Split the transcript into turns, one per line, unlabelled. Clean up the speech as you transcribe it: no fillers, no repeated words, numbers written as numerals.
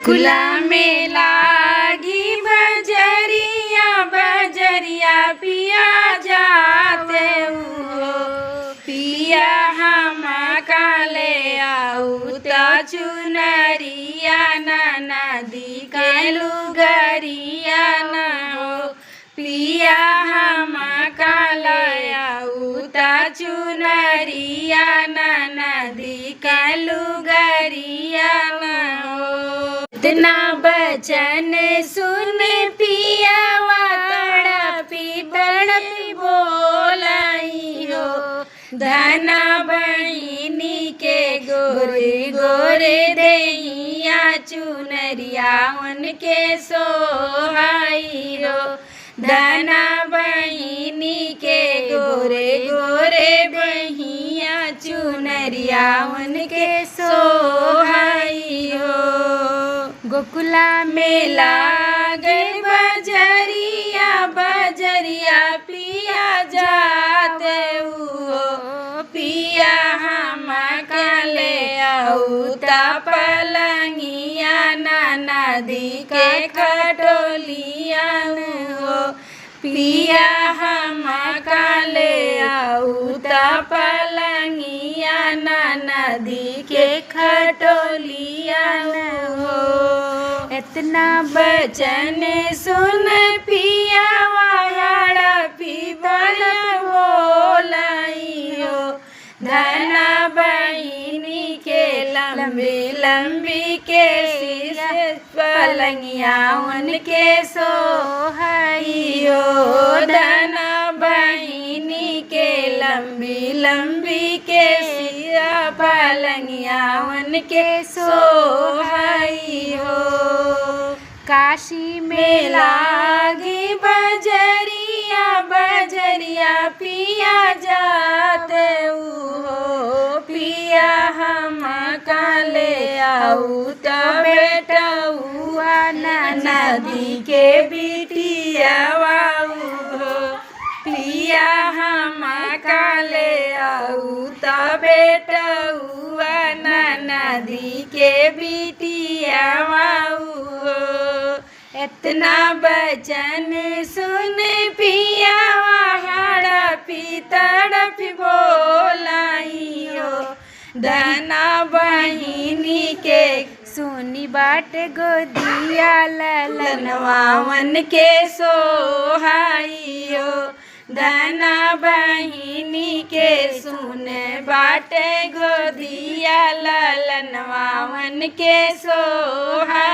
खुला में लागी बजरिया बजरिया पिया जाते हो, पिया हम काले आऊ त चुनरिया ना नदी के लुगरिया ना हो, पिया हम काले आऊ त चुनरिया ना नदी के लुगरिया ना हो। इतना बचन सुन पिया तड़पी तड़पी बोलाई हो, धना बहिनी के गोरे गोरे दैया चुनरिया उनके सोहाई हो, धना बहिनी के गोरे गोरे बहिया चुनरिया उनके सोहाई हो। गोकुला में लागे बजरिया बजरिया पिया जाते हो, पिया हम काले आऊ त पलंगिया ना नदी के खटोलिया हो, पिया हम काले आऊ त पलंगिया ना नदी के खटोलिया हो। इतना बचन सुन पिया वाड़ा पीतल बोलाई हो, धना बहिनी के लंबी लंबी के शीश पलंगिया उनके सोहाई हो, धना बहिनी के लंबी लंबी के सिया पलंगिया उनके सोहाई हो। काशी में लागी बजरिया बजरिया पिया जाते हो, पिया हम काले आऊ त बेटा हुआ नदी के बिटिया हो, पिया हम काले आऊ त बेटा हुआ नदी के बिटिया हो। इतना बचन सुन पिया हड़पी तड़पी बोलाई हो, धना बहिनी के
सोनी बाट गोदिया
ललनवावन के सोहाई हो, धना बहिनी के सुन बाटे गोदिया ललनवावन के सोहाई।